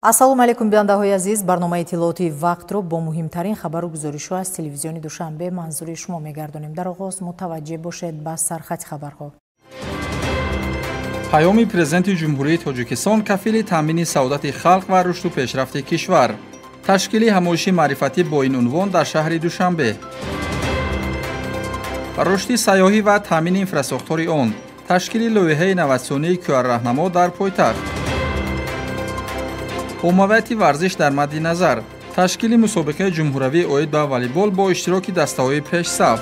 Ассалому алайкум, бинандаҳои азиз. Барномаи иттилоотии вақтро бо муҳимтарин хабару гузоришҳо аз телевизиони Душанбе манзури шумо мегардонем. Дар оғоз мутаваҷҷеҳ бошед ба сархати хабарҳо. Паёми Президенти Ҷумҳурии Тоҷикистон кафили таъмини саодати халқ ва рушду пешрафти кишвар. Ташкили ҳамоиши маърифатӣ бо ин унвон дар шаҳри Душанбе. Рушди сайёҳӣ ва таъмини инфрасохтори он. Ташкили лоиҳаи инноватсионии QR-раҳнамо дар пойтахт. Оммавияти варзиш дар мадди назар. Ташкили мусобиқаи ҷумҳуравӣ оид ба волейбол бо иштироки дастаҳои пешсаф.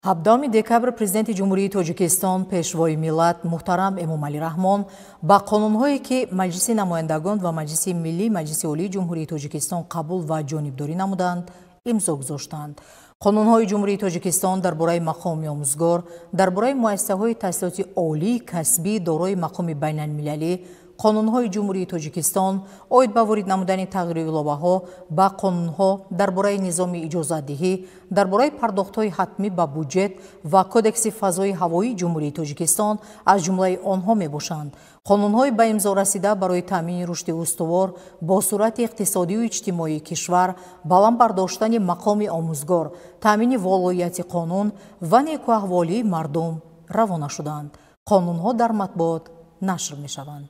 17 декабр Президенти Ҷумҳурии Тоҷикистон, Пешвои миллат муҳтарам Эмомалӣ Раҳмон ба қонунҳое, ки Маҷлиси намояндагон ва Маҷлиси Миллӣ Маҷлиси Олии Ҷумҳурии Тоҷикистон қабул ва ҷонибдорӣ намуданд, имзо гузоштанд. Қонунҳои Ҷумҳурии Тоҷикистон дар бораи мақоми омӯзгор, дар бораи муассисаҳои таҳсилоти олии касбӣ дорои мақоми байналмилалӣ, қонунҳои Ҷумҳурии Тоҷикистон оид ба ворид намудани тағйиру иловаҳо ба қонунҳо дар бораи низоми иҷозатдиҳӣ, дар бораи пардохтҳои ҳатмӣ ба буҷет ва Кодекси фазои ҳавоии Ҷумҳурии Тоҷикистон аз ҷумлаи онҳо мебошанд. Қонунҳои ба имзо расида барои таъмини рушди устувор бо суръати иқтисодию иҷтимоии кишвар, баланд бардоштани мақоми омӯзгор, таъмини волоияти қонун ва некӯаҳволии мардум равона шуданд. Қонунҳо дар матбуот нашр мешаванд.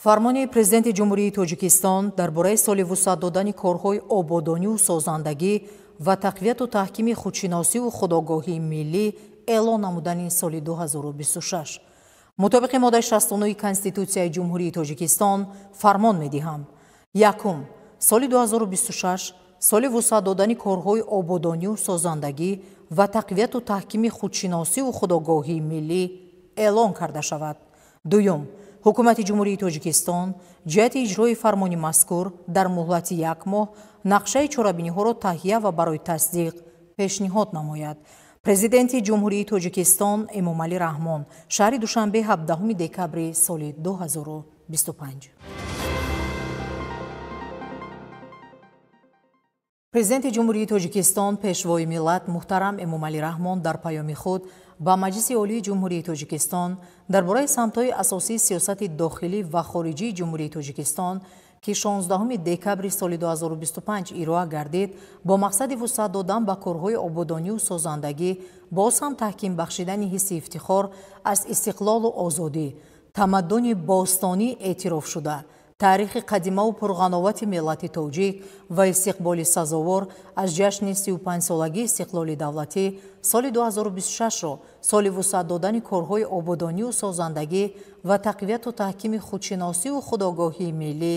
Фармони Президенти Ҷумҳурии Тоҷикистон дар бораи соли вусъат додани корҳои ободонию созандагӣ ва тақвияту таҳкими худшиносиву худогоҳии миллӣ эълон намудани соли 2026. Мутобиқи моддаи 69 Конститутсияи Ҷумҳурии Тоҷикистон фармон медиҳам. Якум, соли 2026 соли вусъат додани корҳои ободонию созандагӣ ва тақвияту таҳкими худшиносиву худогоҳии миллӣ эълон карда шавад. Дуюм, Ҳукумати Ҷумҳурии Тоҷикистон ҷиҳати иҷрои фармони мазкур дар муҳлати як моҳ нақшаи чорабиниҳоро таҳия ва барои тасдиқ пешниҳод намояд. Президенти Ҷумҳурии Тоҷикистон Эмомалӣ Раҳмон, шаҳри Душанбе, 17 декабри соли 2025. Президенти Ҷумҳурии Тоҷикистон, Пешвои миллат муҳтарам Эмомалӣ Раҳмон дар паёми худ ба Маҷлиси Олии Ҷумҳурии Тоҷикистон дар бораи самтҳои асосии сиёсати дохилӣ ва хориҷии Ҷумҳурии Тоҷикистон, ки 16 декабри соли 2025 ироа гардид, бо мақсади вусъат додан ба корҳои ободонию созандагӣ, боз ҳам таҳким бахшидани ҳисси ифтихор аз истиқлолу озодӣ, тамаддуни бостонӣ эътирофшуда, таърихи қадимаву пурғановати миллати тоҷик ва истиқболи сазовор аз ҷашни 35-солагии истиқлоли давлатӣ соли 2026-ро соли вусъат додани корҳои ободонию созандагӣ ва тақвияту таҳкими худшиносиву худогоҳии миллӣ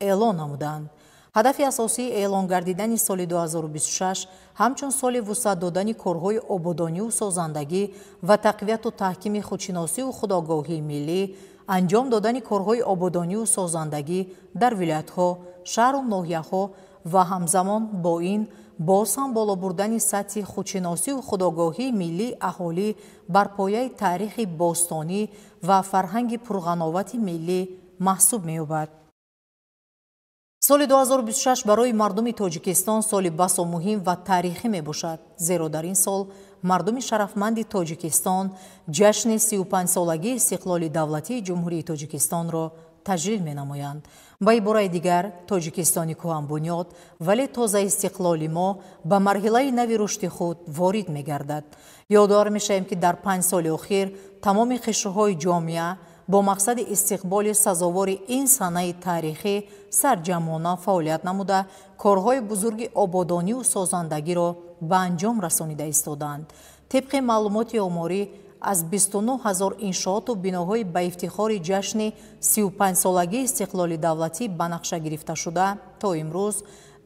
эълон намуданд. Ҳадафи асосии эълон гардидани соли 2026 ҳамчун соли вусъат додани корҳои ободонию созандагӣ ва тақвияту таҳкими худшиносиву худогоҳии миллӣ, анҷом додани корҳои ободонию созандагӣ дар вилоятҳо, шаҳру ноҳияҳо ва ҳамзамон бо ин боз ҳам боло бурдани сатҳи худшиносиву худогоҳии миллии аҳолӣ бар пояи таърихи бостонӣ ва фарҳанги пурғановати миллӣ маҳсуб меёбад. Соли 2026 барои мардуми Тоҷикистон соли басо муҳим ва таърихӣ мебошад, зеро дар ин сол мардуми шарафманди Тоҷикистон ҷашни 35-солагии истиқлоли давлатии Ҷумҳурии Тоҷикистонро таҷлил менамоянд. Ба ибораи дигар, Тоҷикистони кӯҳанбунёд, вале тозаистиқлоли мо ба марҳилаи нави рушди худ ворид мегардад. Ёдовар мешавем, ки дар 5 соли охир тамоми қишрҳои ҷомеа бо мақсади истиқболи сазовори ин санаи таърихӣ сарҷамъона фаъолият намуда, корҳои бузурги ободонию созандагиро ба анҷом расонида истодаанд. Тибқи маълумоти оморӣ, аз 29 ҳазор иншооту биноҳои ба ифтихори ҷашни 35-солагии истиқлоли давлатӣ ба нақша гирифташуда, то имрӯз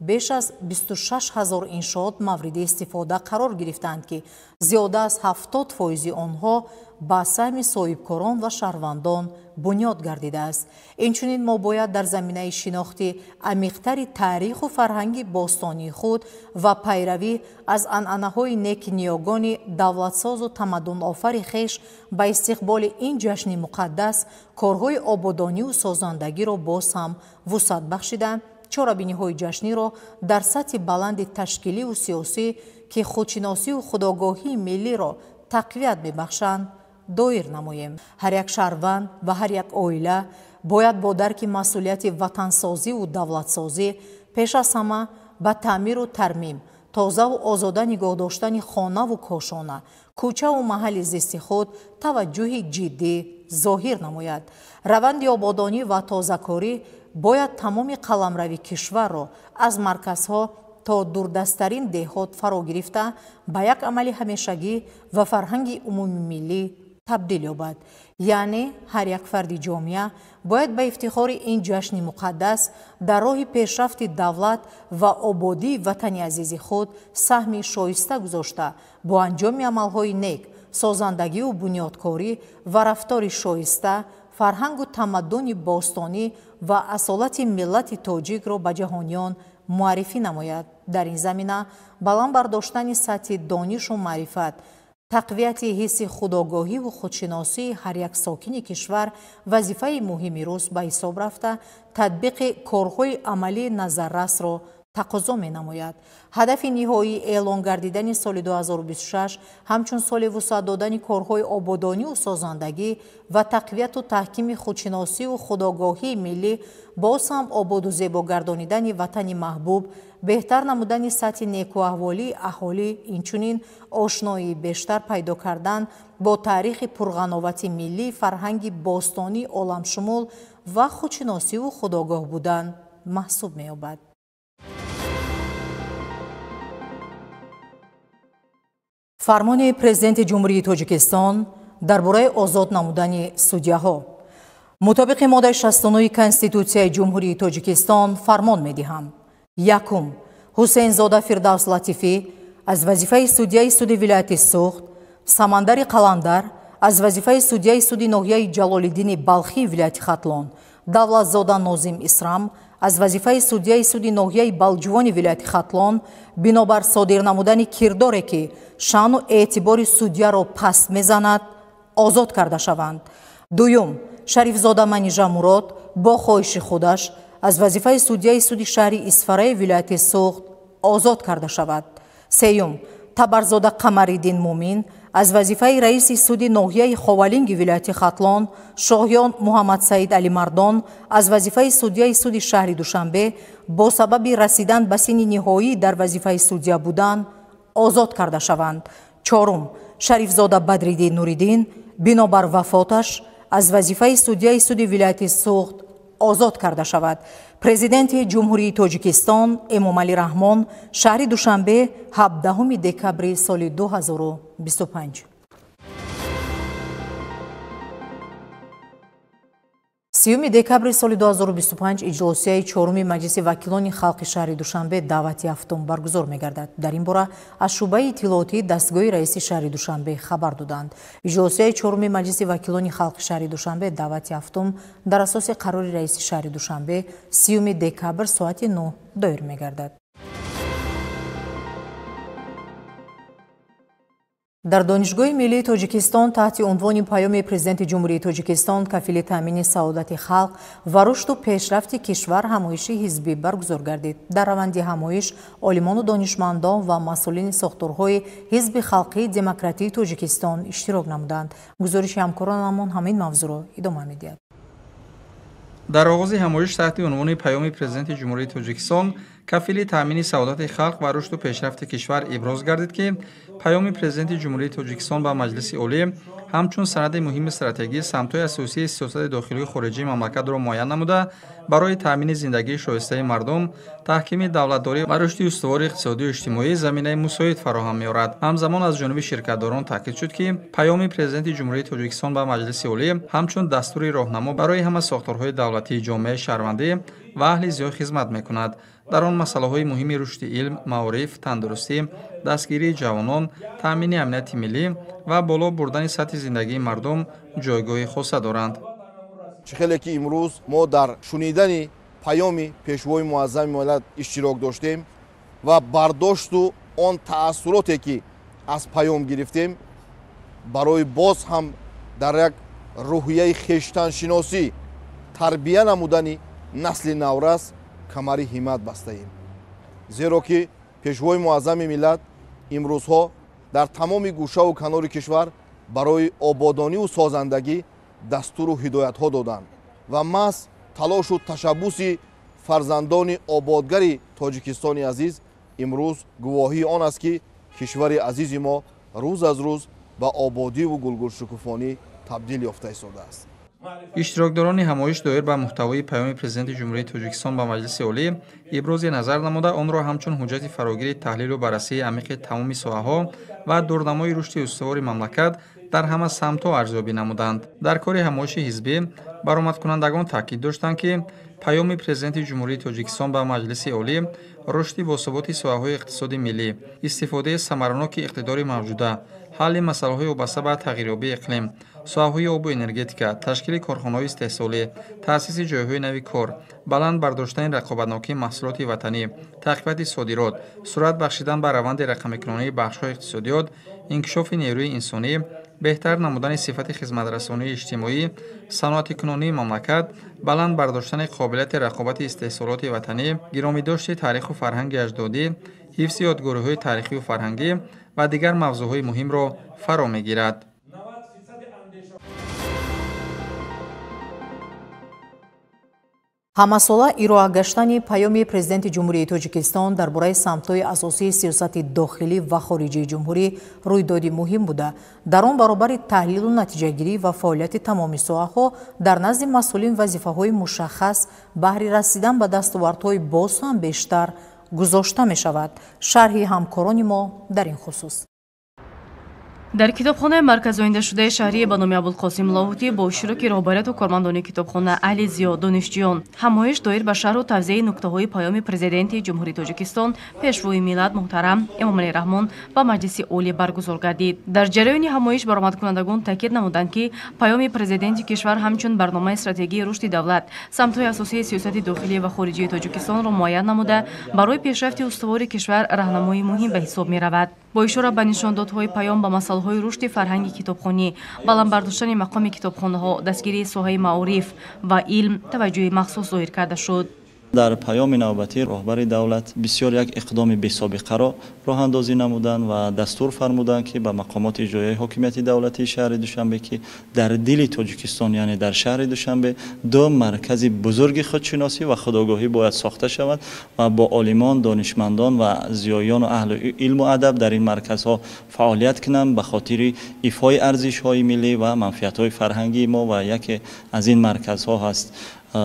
беш аз 26 ҳазор иншоот мавриди истифода қарор гирифтаанд, ки зиёда аз 70% онҳо ба саҳми соҳибкорон ва шаҳрвандон бунёд гардидааст. Инчунин мо бояд дар заминаи шинохти амиқтари таъриху фарҳанги бостонии худ ва пайравӣ аз анъанаҳои неки ниёгони давлатсозу тамаддунофари хеш ба истиқболи ин ҷашни муқаддас корҳои ободонию созандагиро боз ҳам вусъат бахшида, чорабиниҳои ҷашниро дар сатҳи баланди ташкиливу сиёсӣ, ки худшиносиву худогоҳии миллиро тақвият мебахшанд, Доир намоем. Ҳар як шаҳрванд ва ҳар як оила бояд бо дарки масъулияти ватансозиву давлатсозӣ пеш аз ҳама ба таъмиру тармим, тозаву озода нигоҳ доштани хонаву кошона, кӯчаву маҳалли зисти худ таваҷҷӯҳи ҷиддӣ зоҳир намояд. Раванди ободонӣ ва тозакорӣ бояд тамоми қаламрави кишварро аз марказҳо то дурдасттарин деҳот фаро гирифта, ба як амали ҳамешагӣ ва фарҳанги умумимиллӣ табдил ёбад. Яъне ҳар як фарди ҷомеа бояд ба ифтихори ин ҷашни муқаддас дар роҳи пешрафти давлат ва ободии ватани азизи худ саҳми шоиста гузошта, бо анҷоми амалҳои нек, созандагиву бунёдкорӣ ва рафтори шоиста, фарҳангу тамаддуни бостонӣ ва асолати миллати тоҷикро ба ҷаҳониён муаррифӣ намояд. Дар ин замина баланд бардоштани сатҳи донишу маърифат, тақвияти ҳисси худогоҳиву худшиносии ҳар як сокини кишвар вазифаи муҳими рӯз ба ҳисоб рафта, татбиқи корҳои амалии назаррасро тақозо менамояд. Ҳадафи ниҳоии эълон гардидани соли 2026 ҳамчун соли вусъат додани корҳои ободониву созандагӣ ва тақвияту таҳкими худшиносиву худогоҳии миллӣ, боз ҳам ободу зебо гардонидани ватани маҳбуб, беҳтар намудани сатҳи некуаҳволии аҳолӣ, инчунин ошноии бештар пайдо кардан бо таърихи пурғановати миллӣ, фарҳанги бостонии оламшумул ва худшиносиву худогоҳ будан маҳсуб меёбад. Фармони Президенти Ҷумҳурии Тоҷикистон дар бораи озод намудани судяҳо. Мутобиқи моддаи 69 Конститутсияи Ҷумҳурии Тоҷикистон фармон медиҳам. Якум. Ҳусейнзода Фирдавс Латифӣ аз вазифаи судяи суди вилояти Суғд, Самандари Қаландар аз вазифаи судяи суди ноҳияи Ҷалолиддини Балхии вилояти Хатлон, Давлатзода Нозим Исрам аз вазифаи судяи суди ноҳияи Балҷувони вилояти Хатлон бинобар содир намудани кирдоре, ки шаъну эътибори судяро паст мезанад, озод карда шаванд. Дуюм, Шарифзода Манижа Мурод бо хоҳиши худаш аз вазифаи судяи суди шаҳри Исфараи вилояти Суғд озод карда шавад. Сеюм, Табарзода Қамариддин Мумин аз вазифаи раиси суди ноҳияи Ховалинги вилояти Хатлон, Шоҳён Муҳаммадсаид Алимардон аз вазифаи судяи суди шаҳри Душанбе бо сабаби расидан ба синни ниҳоӣ дар вазифаи судя будан озод карда шаванд. Чорум, Шарифзода Бадриддин Нуриддин бинобар вафоташ аз вазифаи судяи суди вилояти Суғд озод карда шавад. Президенти Ҷумҳурии Тоҷикистон Эмомалӣ Раҳмон, шаҳри Душанбе, 17 декабри соли 2025. 30 декабри соли 2025 иҷлосияи чоруми Маҷлиси вакилони халқи шаҳри Душанбе даъвати ҳафтум баргузор мегардад. Дар ин бора аз шӯъбаи иттилоотии дастгоҳи раиси шаҳри Душанбе хабар доданд. Иҷлосияи чоруми Маҷлиси вакилони халқи шаҳри Душанбе даъвати ҳафтум дар асоси қарори раиси шаҳри Душанбе 30 декабр соати 9 доир мегардад. Дар Донишгоҳи миллии Тоҷикистон таҳти унвони паёми Президенти Ҷумҳурии Тоҷикистон кафили таъмини саодати халқ ва рушду пешрафти кишвар ҳамоиши ҳизбӣ баргузор гардид. Дар раванди ҳамоиш олимону донишмандон ва масъулини сохторҳои Ҳизби халқии демократии Тоҷикистон иштирок намуданд. Гузориши ҳамкоронамон ҳамин мавзӯъро идома медиҳад. Дар оғози ҳамоиш таҳти унвони паёми Президенти Ҷумҳурии Тоҷикистон кафили таъмини саодати халқ ва рушду пешрафти кишвар иброз гардид, ки паёми Президенти Ҷумҳурии Тоҷикистон ба Маҷлиси Олӣ ҳамчун санади муҳими стратегӣ самтҳои асосии сиёсати дохилию хориҷии мамлакатро муайян намуда, барои таъмини зиндагии шоистаи мардум, таҳкими давлатдорӣ ва рушди устувори иқтисодию иҷтимоӣ заминаи мусоид фароҳам меорад. Ҳамзамон аз ҷониби ширкатдорон таъкид шуд, ки паёми Президенти Ҷумҳурии Тоҷикистон ба Маҷлиси Олӣ ҳамчун дастури роҳнамо барои ҳама сохторҳои давлатии ҷомеаи шаҳрвандӣ ва аҳли зиё хизмат мекунад. Дар он масъалаҳои муҳими рушди илм, маориф, тандурустӣ, дастгирии ҷавонон, таъмини амнияти миллӣ ва боло бурдани сатҳи зиндагии мардум ҷойгоҳи хоса доранд. Чӣ хеле ки имрӯз мо дар шунидани паёми Пешвои муаззами миллат иштирок доштем ва бардошту он таассуроте ки аз паём гирифтем, барои боз ҳам дар як рӯҳияи хештаншиносӣ тарбия намудани насли наврас камари ҳиммат бастаем. Зеро ки Пешвои муаззами миллат имрӯзҳо дар тамоми гӯшаву канори кишвар Барои ободониву созандагӣ дастуру ҳидоятҳо доданд ва маҳз талошу ташаббуси фарзандони ободгари Тоҷикистони азиз имрӯз гувоҳии он аст, ки кишвари азизи мо рӯз аз рӯз ба ободиву гулгулшукуфонӣ табдил ёфта истодааст. Иштирокдорони ҳамоиш доир ба муҳтавои Паёми Президенти Ҷумҳурии Тоҷикистон ба Маҷлиси Олӣ ибрози назар намуда, онро ҳамчун ҳуҷҷати фарогири таҳлилу баррасии амиқи тамоми соҳаҳо ва дурнамои рушди устувори мамлакат дар ҳама самтҳо арзёбӣ намуданд. Дар кори ҳамоиши ҳизбӣ баромадкунандагон таъкид доштанд, ки Паёми Президенти Ҷумҳурии Тоҷикистон ба Маҷлиси Олӣ рушди босуботи соҳаҳои иқтисоди миллӣ, истифодаи самараноки иқтидори мавҷуда, ҳалли масъалаҳои вобаста ба тағйирёбии иқлим, соҳаҳои обу энергетика, ташкили корхонаҳои истеҳсолӣ, таъсиси ҷойҳои нави кор, баланд бардоштани рақобатнокии маҳсулоти ватанӣ, тақвияти содирот, суръат бахшидан ба раванди рақамикунонии бахшҳои иқтисодиёт, инкишофи нерӯи инсонӣ, беҳтар намудани сифати хизматрасонии иҷтимоӣ, саноатикунонии мамлакат, баланд бардоштани қобилияти рақобати истеҳсолоти ватанӣ, гиромидошти таъриху фарҳанги аҷдодӣ, ҳифзи ёдгориҳои таърихию фарҳангӣ ва дигар мавзӯъҳои муҳимро фаро мегирад. Ҳамасола ироа гаштани Паёми Президенти Ҷумҳурии Тоҷикистон дар бораи самтҳои асосии сиёсати дохилӣ ва хориҷии ҷумҳурӣ рӯйдоди муҳим буда, дар он баробари таҳлилу натиҷагирӣ ва фаъолияти тамоми соҳаҳо дар назди масъулин вазифаҳои мушаххас баҳри расидан ба дастовардҳои боз ҳам бештар гузошта мешавад. Шарҳи ҳамкорони мо дар ин хусус. Дар китобхонаи марказоиндашудаи шаҳрии ба номи Абулқосим Лоҳутӣ бо иштироки роҳбарияту кормандони китобхона, аҳли зиё, донишҷӯён ҳамоиш доир ба шарҳу тавзеҳи нуктаҳои Паёми Президенти Ҷумҳурии Тоҷикистон, Пешвои миллат муҳтарам Эмомалӣ Раҳмон ба Маҷлиси Олӣ баргузор гардид. Дар ҷараёни ҳамоиш баромадкунандагон таъкид намуданд, ки Паёми Президенти кишвар ҳамчун барномаи стратегии рушди давлат самтҳои асосии сиёсати дохилӣ ва хориҷии Тоҷикистонро муайян намуда, барои пешрафти устувори кишвар раҳнамои муҳим ба ҳисоб меравад. Бо ишора ба нишондодҳои паём ба масъалаҳои рушди фарҳанги китобхонӣ, баланд бардоштани мақоми китобхонаҳо, дастгирии соҳаи маориф ва илм таваҷҷӯҳи махсус зоҳир карда шуд. Дар паёми навбатӣ роҳбари давлат бисёр як иқдоми бесобиқаро роҳандозӣ намуданд ва дастур фармуданд, ки ба мақомоти иҷроияи ҳокимияти давлатии шаҳри Душанбе, ки дар дили Тоҷикистон, яъне дар шаҳри Душанбе, ду маркази бузурги худшиносӣ ва худогоҳӣ бояд сохта шавад ва бо олимон, донишмандон ва зиёиёну аҳли илму адаб дар ин марказҳо фаъолият кунанд ба хотири ифои арзишҳои миллӣ ва манфиатҳои фарҳангии мо. Ва яке аз ин марказҳо ҳаст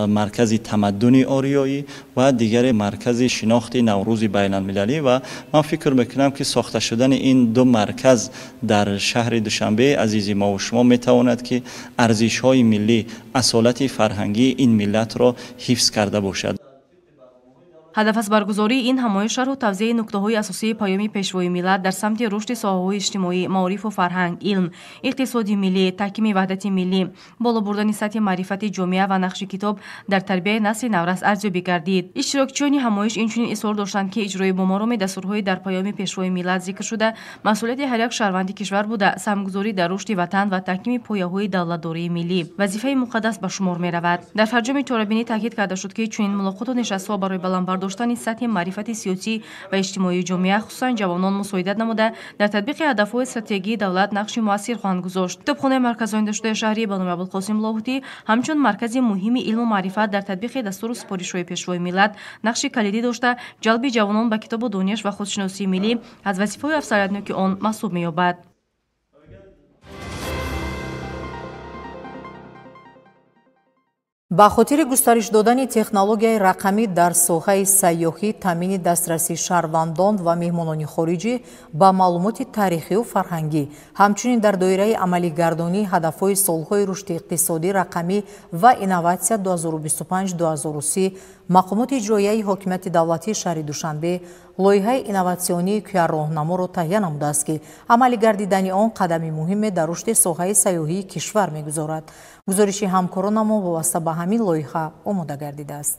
маркази тамаддуни ориёӣ ва дигаре маркази шинохти Наврӯзи байналмилалӣ. Ва ман фикр мекунам, ки сохта шудани ин ду марказ дар шаҳри Душанбе азизи мову шумо метавонад, ки арзишҳои миллӣ, асолати фарҳангии ин миллатро ҳифз карда бошад. Ҳадаф аз баргузории ин ҳамоиш шарҳу тавзеҳи нуктаҳои асосии Паёми Пешвои миллат дар самти рушди соҳаҳои иҷтимоӣ, маорифу фарҳанг, илм, иқтисоди миллӣ, таҳкими ваҳдати миллӣ, боло бурдани сатҳи маърифати ҷомеа ва нақши китоб дар тарбияи насли наврас арзёбӣ гардид. Иштирокчиёни ҳамоиш инчунин изҳор доштанд, ки иҷрои бомароми дастурҳои дар Паёми Пешвои миллат зикршуда масъулияти ҳар як шаҳрванди кишвар буда, саҳмгузорӣ дар рушди ватан ва таҳкими пояҳои давлатдории миллӣ вазифаи муқаддас ба шумор меравад. Дар фарҷоми чорабинӣ таъкид карда шуд, ки чунин мулоқоту нишастҳо барои баланд доштани сатҳи маърифати сиёсӣ ва иҷтимоии ҷомеа, хусусан ҷавонон, мусоидат намуда, дар татбиқи ҳадафҳои стратегии давлат нақши муассир хоҳанд гузошт. Китобхонаи марказоиндашудаи шаҳрӣ ба номи Абулқосим Лоҳутӣ ҳамчун маркази муҳими илму маърифат дар татбиқи дастуру супоришҳои Пешвои миллат нақши калидӣ дошта, ҷалби ҷавонон ба китобу дониш ва худшиносии миллӣ аз вазифаҳои афзалиятноки он маҳсуб меёбад. Ба хотири густариш додани технологияи рақамӣ дар соҳаи сайёҳӣ, таъмини дастрасии шаҳрвандон ва меҳмонони хориҷӣ ба маълумоти таърихию фарҳангӣ, ҳамчунин дар доираи амалигардонии ҳадафҳои солҳои рушди иқтисодӣ, рақамӣ ва инноватсия 2025-2030, мақомоти иҷроияи ҳокимияти давлатии шаҳри Душанбе лоиҳаи инноватсионии QR-роҳнаморо таҳия намудааст, ки амалигардидани он қадами муҳиме дар рушди соҳаи сайёҳии кишвар мегузорад. Гузориши ҳамкоронамон вобаста ба ҳамин лоиҳа омода гардидааст.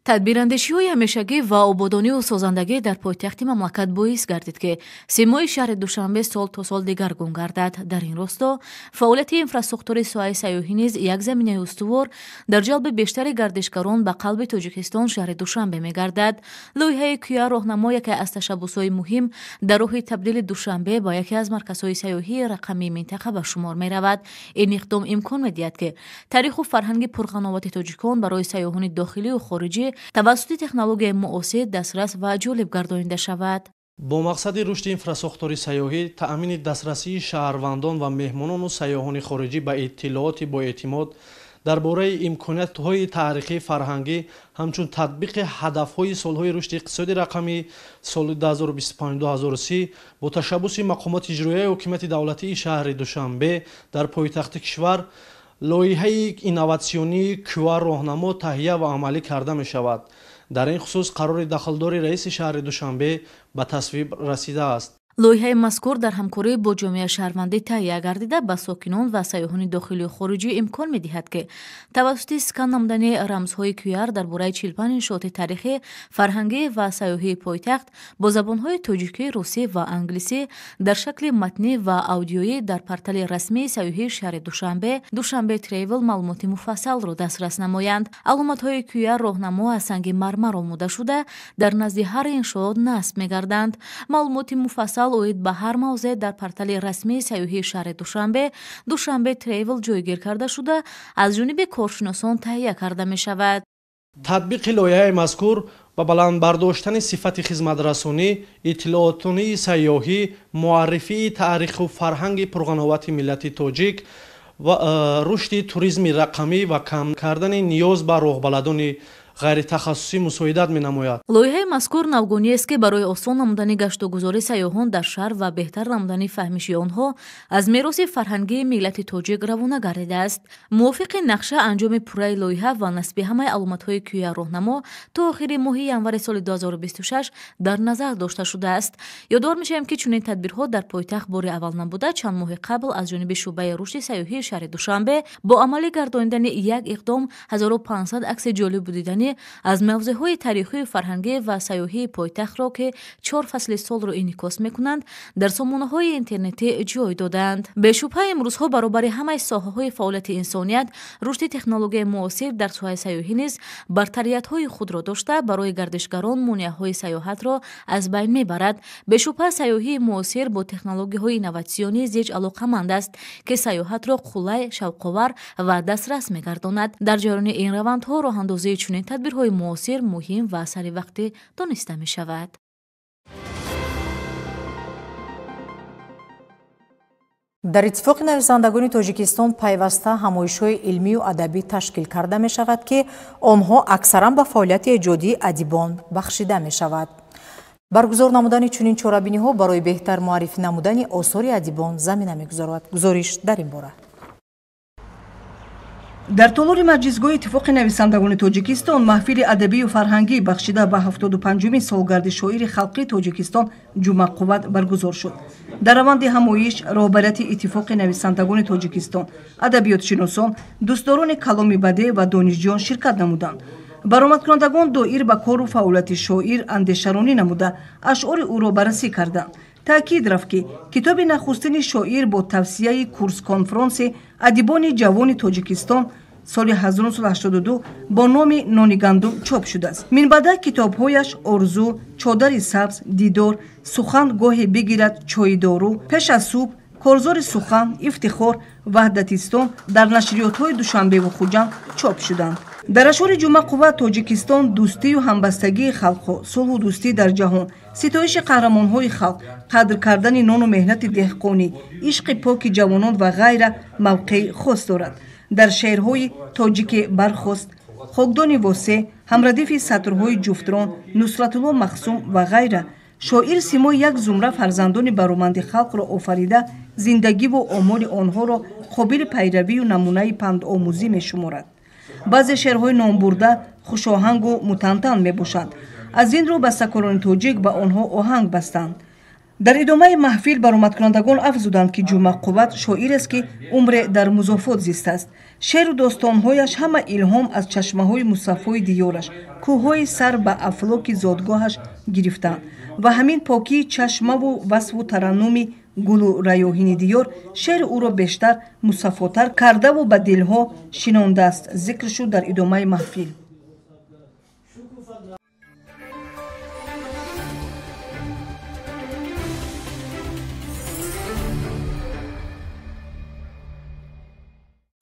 Тадбирандешиҳои ҳамешагӣ ва ободониву созандагӣ дар пойтахти мамлакат боис гардид, ки симои шаҳри Душанбе сол то сол дигаргун гардад. Дар ин росто фаъолияти инфрасохтори соҳаи сайёҳӣ низ як заминаи устувор дар ҷалби бештари гардишгарон ба қалби Тоҷикистон шаҳри Душанбе мегардад. Лоиҳаи QR роҳнамо яке аз ташаббусҳои муҳим дар роҳи табдили Душанбе ба яке аз марказҳои сайёҳии рақамии минтақа ба шумор меравад. Ин иқдом имкон медиҳад, ки таъриху фарҳанги пурғановати тоҷикон барои сайёҳони дохилию хориҷӣ тавассути технологияи муосир дастрас ва ҷолиб гардонида шавад. Бо мақсади рушди инфрасохтори сайёҳӣ, таъмини дастрасии шаҳрвандон ва меҳмонону сайёҳони хориҷӣ ба иттилооти боэътимод дар бораи имкониятҳои таърихӣ фарҳангӣ, ҳамчун татбиқи ҳадафҳои солҳои рушди иқтисоди рақамӣ соли 2025-2030 бо ташаббуси мақомоти иҷроияи ҳокимияти давлатии шаҳри Душанбе дар пойтахти кишвар лоиҳаи инноватсионии QR роҳнамо таҳия ва амалӣ карда мешавад. Дар ин хусус қарори дахлдори раиси шаҳри Душанбе ба тасвиб расидааст. Лоиҳаи мазкур дар ҳамкорӣ бо ҷомеаи шаҳрвандӣ таҳия гардида, ба сокинон ва сайёҳони дохилию хориҷӣ имкон медиҳад, ки тавассути скан намудани рамзҳои QR дар бораи 45 иншооти таърихӣ, фарҳангӣ ва сайёҳии пойтахт бо забонҳои тоҷикӣ, русӣ ва англисӣ дар шакли матнӣ ва аудиоӣ дар портали расмии сайёҳии шаҳри Душанбе Душанбе Тревел маълумоти муфассалро дастрас намоянд. Аломатҳои QR роҳнамо аз санги мармар омода шуда, дар назди ҳар иншоот насб мегарданд. Маълумоти муфассал оид ба ҳар мавзеъ дар портали расмии сайёҳии шаҳри Душанбе Душанбе Тревел ҷойгир карда шуда, аз ҷониби коршиносон таҳия карда мешавад. Татбиқи лоиҳаи мазкур ба баланд бардоштани сифати хизматрасонӣ, иттилоотонии сайёҳӣ, муаррифии таъриху фарҳанги пурғановати миллати тоҷик ва рушди туризми рақамӣ ва кам кардани ниёз ба роҳбаладони ғайритахассусӣ мусоидат менамояд. Лоиҳаи мазкур навгониест, ки барои осон намудани гаштугузори сайёҳон дар шаҳр ва беҳтар намудани фаҳмиши онҳо аз мероси фарҳангии миллати тоҷик равона гардидааст. Мувофиқи нақша, анҷоми пурраи лоиҳа ва насби ҳамаи аломатҳои QR роҳнамо то охири моҳи январи соли 2026 дар назар дошта шудааст. Ёдовар мешавем, ки чунин тадбирҳо дар пойтахт бори аввал набуда, чанд моҳи қабл аз ҷониби шӯъбаи рушди сайёҳии шаҳри Душанбе бо амалӣ гардонидани як иқдом 1500 акси ҷолибу дидани аз мавзеъҳои таърихию фарҳангӣ ва сайёҳии пойтахтро, ки 4 фасли солро инъикос мекунанд, дар сомонаҳои интернетӣ ҷой додаанд. Бешубҳа, имрӯзҳо баробари ҳамаи соҳаҳои фаъолияти инсоният, рушди технологияи муосир дар соҳаи сайёҳӣ низ бартариятҳои худро дошта, барои гардишгарон монеаҳои сайёҳатро аз байн мебарад. Бешубҳа, сайёҳии муосир бо технологияҳои инноватсионӣ зич алоқаманд аст, ки сайёҳатро қулай, шавқовар ва дастрас мегардонад. Дар ҷараёни ин равандҳо роҳандозии чунин тадбирҳои муосир муҳим ва саривақтӣ дониста мешавад. Дар Иттифоқи нависандагони Тоҷикистон пайваста ҳамоишҳои илмию адабӣ ташкил карда мешавад, ки онҳо аксаран ба фаъолияти эҷодии адибон бахшида мешавад. Баргузор намудани чунин чорабиниҳо барои беҳтар муаррифӣ намудани осори адибон замина мегузорад. Гузориш дар ин бора. Дар толори маҷлисгоҳи Иттифоқи нависандагони Тоҷикистон маҳфили адабию фарҳангӣ бахшида ба 75-умин солгарди шоири халқии Тоҷикистон Ҷумъақувват баргузор шуд. Дар раванди ҳамоиш роҳбарияти Иттифоқи нависандагони Тоҷикистон, адабиётшиносон, дӯстдорони каломи бадеъ ва донишҷӯён ширкат намуданд. Баромадкунандагон доир ба кору фаъолияти шоир андешаронӣ намуда, ашъори ӯро баррасӣ карданд. Таъкид рафт, ки китоби нахустини шоир бо тавсияи курс-конфронси адибони ҷавони Тоҷикистон соли 1982 бо номи Нони гандум чоп шудааст. Минбаъда китобҳояш Орзу, Чодари сабз, Дидор, Сухан гоҳе бигирад чои дору, Пеш аз субҳ, Корзори сухан, Ифтихор, Ваҳдатистон дар нашриётҳои Душанбеву Хуҷанд чоп шуданд. Дар ашъори Ҷумъақувват Тоҷикистон, дӯстию ҳамбастагии халқҳо, сулҳу дӯстӣ дар ҷаҳон, ситоиши қаҳрамонҳои халқ, қадр кардани нону меҳнати деҳқонӣ, ишқи поки ҷавонон ва ғайра мавқеи хос дорад. Дар шеърҳои Тоҷике бархост, Хокдони восеъ, ҳамрадифи сатрҳои ҷуфтрон, Нусратулло Махсум ва ғайра шоир симои як зумра фарзандони бароманди халқро офарида, зиндагиву омоли онҳоро қобили пайравию намунаи пандомӯзӣ мешуморад. Баъзе шеърҳои номбурда хушоҳангу мутантан мебошанд. Аз ин рӯ бастакорони тоҷик ба онҳо оҳанг бастанд. Дар идомаи маҳфил баромадкунандагон афзуданд, ки Ҷумъақувват шоирест, ки умре дар музофот зистааст. Шеъру достонҳояш ҳама илҳом аз чашмаҳои мусаффои диёраш, кӯҳҳои сар ба афлоки зодгоҳаш гирифтаанд ва ҳамин покии чашмаву васфу тараннуми гулу раёҳини диёр шеъри ӯро бештар мусаффотар кардаву ба дилҳо шинондааст, зикр шуд дар идомаи маҳфил.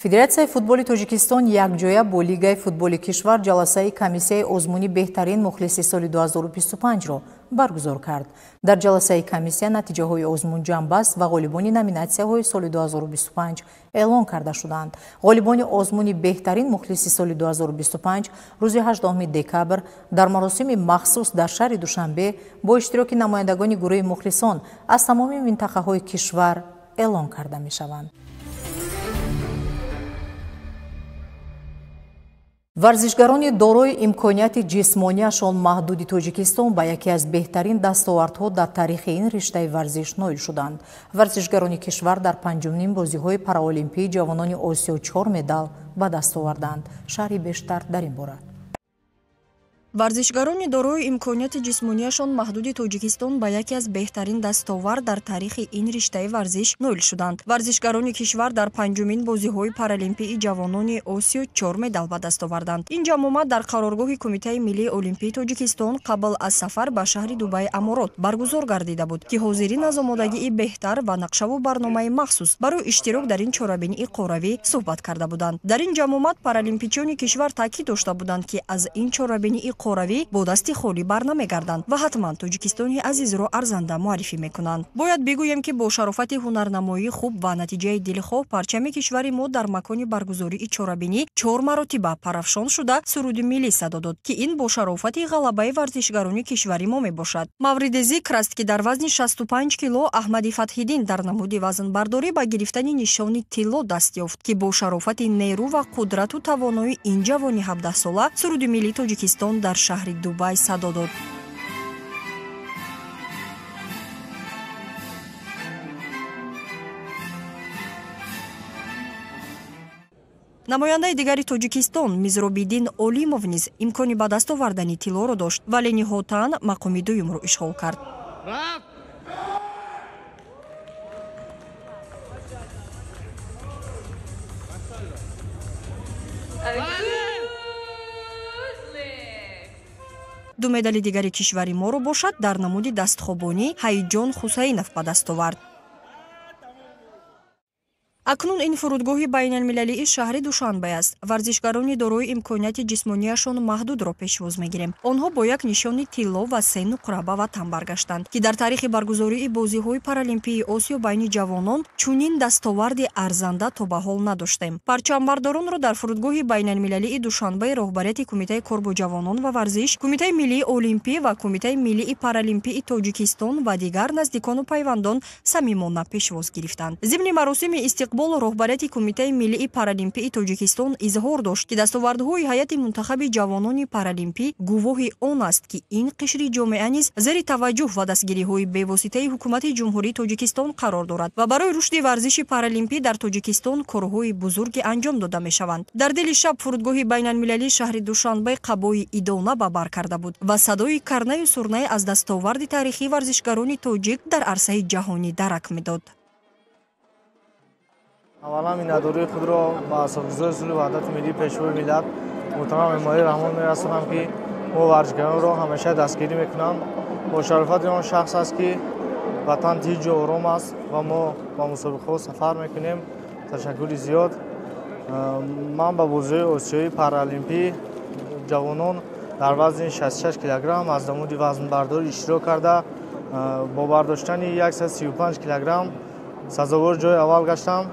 Федератсияи футболи Тоҷикистон якҷоя бо Лигаи футболи кишвар ҷаласаи комиссияи озмуни беҳтарин мухлиси соли 2025-ро баргузор кард. Дар ҷаласаи комиссия натиҷаҳои озмун ҷамъбаст ва ғолибони номинатсияҳои соли 2025 эълон карда шуданд. Ғолибони озмуни беҳтарин мухлиси соли 2025 рӯзи 18 декабр дар маросими махсус дар шаҳри Душанбе бо иштироки намояндагони гурӯҳи мухлисон аз тамоми минтақаҳои кишвар эълон карда мешаванд. Варзишгарони дорои имконияти ҷисмонияшон маҳдуди Тоҷикистон ба яке аз беҳтарин дастовардҳо дар таърихи ин риштаи варзиш ноил шуданд. Варзишгарони кишвар дар панҷумним бозиҳои параолимпии ҷавонони Осиё 4 медал ба даст оварданд. Шарҳи бештар дар ин бора. Варзишгарони дорои имконияти ҷисмонияшон маҳдуди Тоҷикистон ба яке аз беҳтарин дастовард дар таърихи ин риштаи варзиш ноил шуданд. Варзишгарони кишвар дар панҷумин бозиҳои паралимпии ҷавонони Осиё 4 медал ба даст оварданд. Ин ҷамъомад дар қароргоҳи Кумитаи миллии олимпии Тоҷикистон қабл аз сафар ба шаҳри Дубайи Аморот баргузор гардида буд, ки ҳозирин аз омодагии беҳтар ва нақшаву барномаи махсус барои иштирок дар ин чорабинии қорравӣ суҳбат карда буданд. Дар ин ҷамъомад паралимпичиёни кишвар таъкид дошта буданд, ки аз ин чорабинии қорравӣ бо дасти холӣ бар намегарданд ва ҳатман Тоҷикистони азизро арзанда муаррифӣ мекунанд. Бояд бигӯем, ки бо шарофати ҳунарнамоии хуб ва натиҷаи дилхоҳ парчами кишвари мо дар макони баргузории чорабинӣ 4 маротиба парафшон шуда суруди миллӣ садо дод, ки ин бо шарофати ғалабаи варзишгарони кишвари мо мебошад. Мавриди зикр аст, ки дар вазни 65 кило Аҳмади Фатҳиддин дар намуди вазнбардорӣ ба гирифтани нишони тилло даст ёфт, ки бо шарофати нерӯ ва қудрату тавоноии ин ҷавони 17сола суруди миллии Тоҷикистон дар шаҳри Дубай садо дод. Намояндаи дигари Тоҷикистон Мизробиддин Олимов низ имкони ба даст овардани тиллоро дошт, вале ниҳоятан мақоми дуюмро ишғол кард. Ду медали дигари кишвари моро бошад дар намуди дастхобонӣ Ҳайҷон Ҳусайнов ба даст овард. Акнун ин фурудгоҳи байналмилалии шаҳри Душанбе аст. Варзишгарони дорои имконияти ҷисмонияшон маҳдудро пешвоз мегирем. Онҳо бо як нишони тилло ва 3 нуқра ба ватан баргаштанд, ки дар таърихи баргузории бозиҳои паралимпии Осиё байни ҷавонон чунин дастоварди арзанда то ба ҳол надоштем. Парчамбардоронро дар фурудгоҳи байналмилалии Душанбе роҳбарияти Кумитаи кор бо ҷавонон ва варзиш, Кумитаи миллии олимпӣ ва Кумитаи миллии паралимпии Тоҷикистон ва дигар наздикону пайвандон самимона пешвоз гирифтанд. Зимни маросими истиқбол роҳбарияти Кумитаи миллии паралимпии Тоҷикистон изҳор дошт, ки дастовардҳои ҳайати мунтахаби ҷавонони паралимпӣ гувоҳи он аст, ки ин қишри ҷомеа низ зери таваҷҷӯҳ ва дастгириҳои бевоситаи ҳукумати Ҷумҳурии Тоҷикистон қарор дорад ва барои рушди варзиши паралимпӣ дар Тоҷикистон корҳои бузурге анҷом дода мешаванд. Дар дили шаб фурудгоҳи байналмилалии шаҳри Душанбе қабои идона ба бар карда буд ва садои карнаю сурнай аз дастоварди таърихии варзишгарони тоҷик дар арсаи ҷаҳонӣ дарак медод. Аввалан миннатдории худро ба асосгузори сулҳу ваҳдати миллӣ, пешвои миллат муҳтарам Эмомалӣ Раҳмон мерасонам, ки мо варзишгаронро ҳамеша дастгирӣ мекунанд. Бо шарофати он шахс аст, ки ватан тинҷу ором аст ва мо ба мусобиқаҳо сафар мекунем. Ташаккури зиёд. Ман ба бозиҳои осиёии паралимпӣ ҷавонон дар вазни 66 килограмм аз намуди вазнбардорӣ иштирок карда, бо бардоштани 135 килограмм сазовор ҷои аввал гаштам.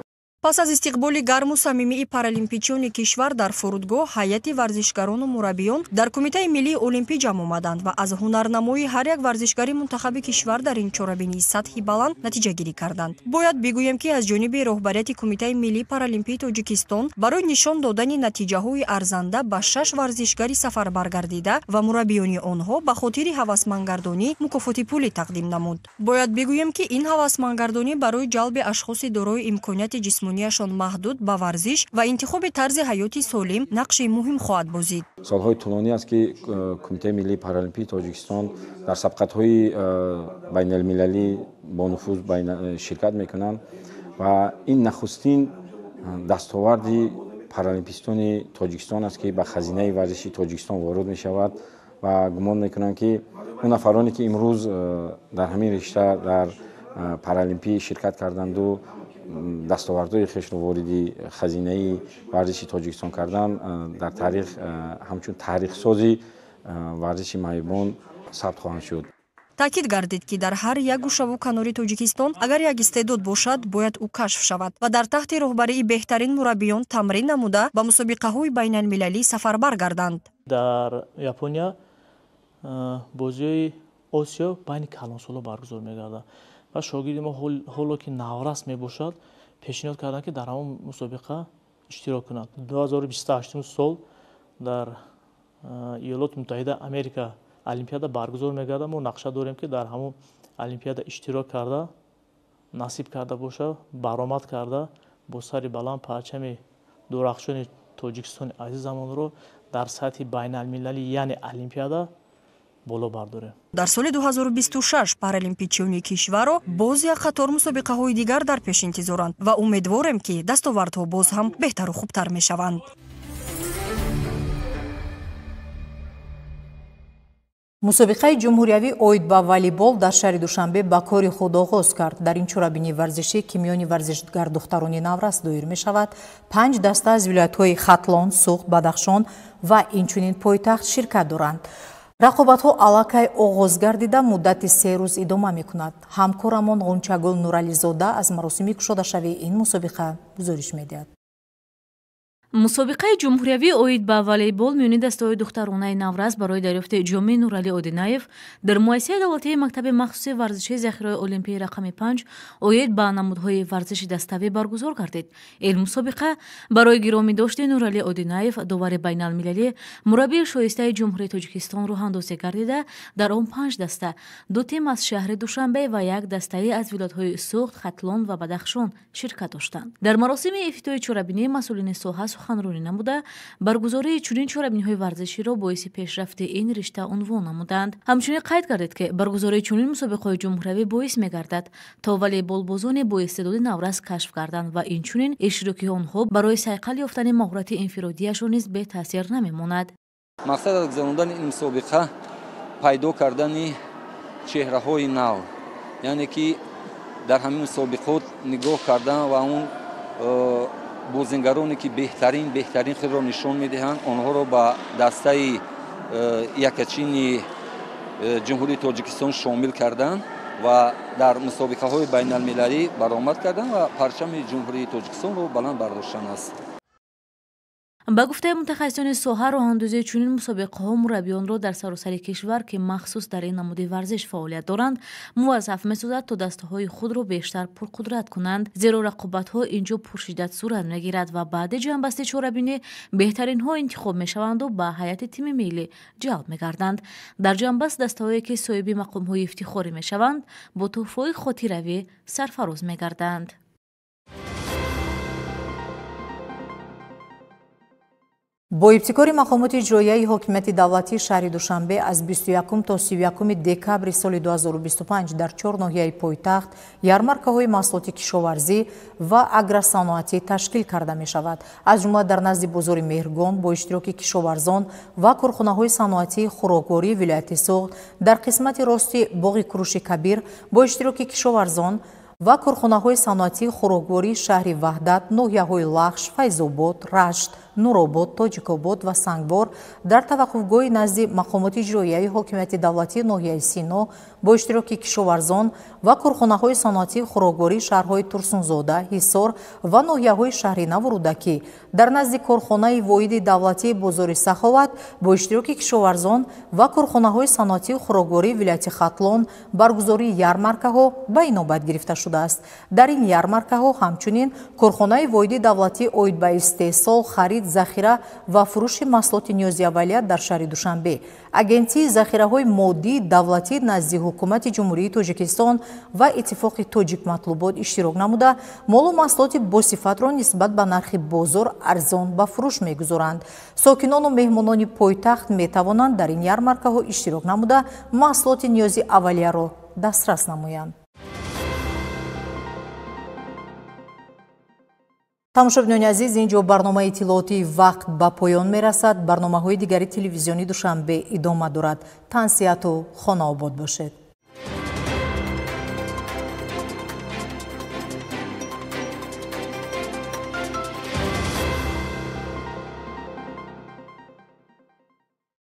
Пас аз истиқболи гарму самимии паралимпичиёни кишвар дар фурудгоҳ, ҳайати варзишгарону мураббиён дар Кумитаи миллии олимпӣ ҷамъ омаданд ва аз ҳунарнамоии ҳар як варзишгари мунтахаби кишвар дар ин чорабинии сатҳи баланд натиҷагирӣ карданд. Бояд бигӯем, ки аз ҷониби роҳбарияти Кумитаи миллии паралимпии Тоҷикистон барои нишон додани натиҷаҳои арзанда ба 6 варзишгари сафарбаргардида ва мураббиёни онҳо ба хотири ҳавасмандгардонӣ мукофоти пулӣ тақдим намуд. Бояд бигӯем, ки ин ҳавасмандгардонӣ барои ҷалби ашхоси дорои имконияти ҷисмонияшон маҳдуд ба варзиш ва интихоби тарзи ҳаёти солим нақши муҳим хоҳад бозид. Солҳои тӯлонӣ аст, ки Кумитаи миллии паралимпии Тоҷикистон дар сабқатҳои байналмилалӣ бонуфуз ширкат мекунанд ва ин нахустин дастоварди паралимпистони Тоҷикистон аст, ки ба хазинаи варзиши Тоҷикистон ворид мешавад ва гумон мекунам, ки он нафароне, ки имрӯз дар ҳамин ришта дар паралимпӣ ширкат карданду дастовардҳои хешро вориди хазинаи варзиши Тоҷикистон кардан, дар таърих ҳамчун таърихсози варзиши маъюбон сабт хоҳанд шуд. Таъкид гардид, ки дар ҳар як гӯшаву канори Тоҷикистон агар як истеъдод бошад, бояд ӯ кашф шавад ва дар таҳти роҳбарии беҳтарин мураббиён тамрин намуда ба мусобиқаҳои байналмилалӣ сафарбар гарданд. Дар Япония бозиҳои Осиё байни калонсоло баргузор мегардад ва шогирди мо ҳоло ки наврас мебошад, пешниҳод карданд, ки дар ҳамон мусобиқа иштирок кунад. 2028 сол дар Иёлоти Муттаҳидаи Америка олимпиада баргузор мегардад. Мо нақша дорем, ки дар ҳамон олимпиада иштирок карда, насиб карда боша, баромад карда, бо сари баланд парчами дурахшони Тоҷикистони азизамонро дар сатҳи байналмилалӣ, яъне олимпиада, боло бардорем. Дар соли 2026 паралимпичиёни кишварро боз як қатор мусобиқаҳои дигар дар пеш интизоранд ва умедворем, ки дастовардҳо боз ҳам беҳтару хубтар мешаванд. Мусобиқаи ҷумҳуриявӣ оид ба волейбол дар шаҳри Душанбе ба кори худ оғоз кард. Дар ин чорабинии варзишӣ, ки миёни варзишгар духтарони наврас доир мешавад, 5 даста аз вилоятҳои Хатлон, Суғд, Бадахшон ва инчунин пойтахт ширкат доранд. Рақобатҳо аллакай оғоз гардида муддати 3 рӯз идома мекунад. Ҳамкорамон Ғунчагул Нурализода аз маросими кушодашавии ин мусобиқа гузориш медиҳад. Мусобиқаи ҷумҳуриявӣ оид ба волейбол миёни дастаҳои духтаронаи наврас барои дарёфти ҷоми Нуралӣ Одинаев дар муассисаи давлатии мактаби махсуси варзиши захираҳои олимпии рақами 5 оид ба намудҳои варзиши даставӣ баргузор гардид. Ин мусобиқа барои гиромӣ дошти Нуралӣ Одинаев, довари байналмилалӣ, мураббии шоистаи Ҷумҳурии Тоҷикистон роҳандозӣ гардида, дар он 5 даста, 2 тим аз шаҳри Душанбе ва як дастаи аз вилоятҳои Суғд, Хатлон ва Бадахшон ширкат доштанд. Дар маросими ифтитоҳи чорабинӣ масъулини соҳа суханронӣ намуда, баргузории чунин чорабиниҳои варзиширо боиси пешрафти ин ришта унвон намуданд. Ҳамчунин қайд гардид, ки баргузории чунин мусобиқаҳои ҷумҳуриявӣ боис мегардад, то волейболбозони боистеъдоди наврас кашф гарданд ва инчунин иштироки онҳо барои сайқал ёфтани маҳорати инфиродияшон низ бетаъсир намемонад. Мақсад аз гузарондани ин мусобиқа пайдо кардани чеҳраҳои нав, яъне ки дар ҳамин мусобиқот нигоҳ кардан ва он бозингароне, ки беҳтарин худро нишон медиҳанд, онҳоро ба дастаи якачини Ҷумҳурии Тоҷикистон шомил карданд ва дар мусобиқаҳои байналмилалӣ баромад карданд ва парчами Ҷумҳурии Тоҷикистонро баланд бардоштан аст. Ба гуфтаи мутахассисони соҳа, роҳандозии чунин мусобиқаҳо мураббиёнро дар саросари кишвар, ки махсус дар ин намуди варзиш фаъолият доранд, муваззаф месозад, то дастаҳои худро бештар пурқудрат кунанд, зеро рақобатҳо инҷо пуршиддат сурат мегирад ва баъди ҷамъбасти чорабинӣ беҳтаринҳо интихоб мешаванду ба ҳайати тими миллӣ ҷалб мегарданд. Дар ҷамъбаст дастаҳое, ки соҳиби мақомҳои ифтихорӣ мешаванд, бо тӯҳфаҳои хотиравӣ сарфароз мегарданд. Бо ибтикори мақомоти иҷроияи ҳокимияти давлатии шаҳри Душанбе аз 21 то 31 декабри соли 2025 дар 4 ноҳияи пойтахт ярмаркаҳои маҳсулоти кишоварзӣ ва агросаноатӣ ташкил карда мешавад. Аз ҷумла дар назди бозори Меҳргон бо иштироки кишоварзон ва корхонаҳои саноатии хӯроквории вилояти Суғд, дар қисмати рости боғи Куруши Кабир бо иштироки кишоварзон ва корхонаҳои саноатии хӯроквории шаҳри Ваҳдат, ноҳияҳои Лахш, Файзобод, Рашт, Нуробод, Тоҷикобод ва Сангвор дар таваққуфгоҳи назди мақомоти иҷроияи ҳокимияти давлатии ноҳияи Сино бо иштироки кишоварзон ва корхонаҳои саноатии хӯроквории шаҳрҳои Турсунзода, Ҳисор ва ноҳияҳои Шаҳринаву Рӯдакӣ, дар назди корхонаи воҳиди давлатии бозори Саховат бо иштироки кишоварзон ва корхонаҳои саноатии хӯроквории вилояти Хатлон баргузории ярмаркаҳо ба инобат гирифта шудааст. Дар ин ярмаркаҳо ҳамчунин корхонаи воҳиди давлатӣ оид ба истеҳсол, харид, захира ва фурӯши маҳсулоти ниёзи аввалия дар шаҳри Душанбе, Агентии захираҳои моддии давлатӣ назди Ҳукумати Ҷумҳурии Тоҷикистон ва Иттифоқи Тоҷикматлубот иштирок намуда, молу маҳсулоти босифатро нисбат ба нархи бозор арзон ба фурӯш мегузоранд. Сокинону меҳмонони пойтахт метавонанд дар ин ярмаркаҳо иштирок намуда, маҳсулоти ниёзи аввалияро дастрас намоянд. Тамошобинони азиз, ин ҷо барномаи иттилоотии вақт ба поён мерасад. Барномаҳои дигари телевизиони Душанбе идома дорад. Тансиҳату хонаобод бошед.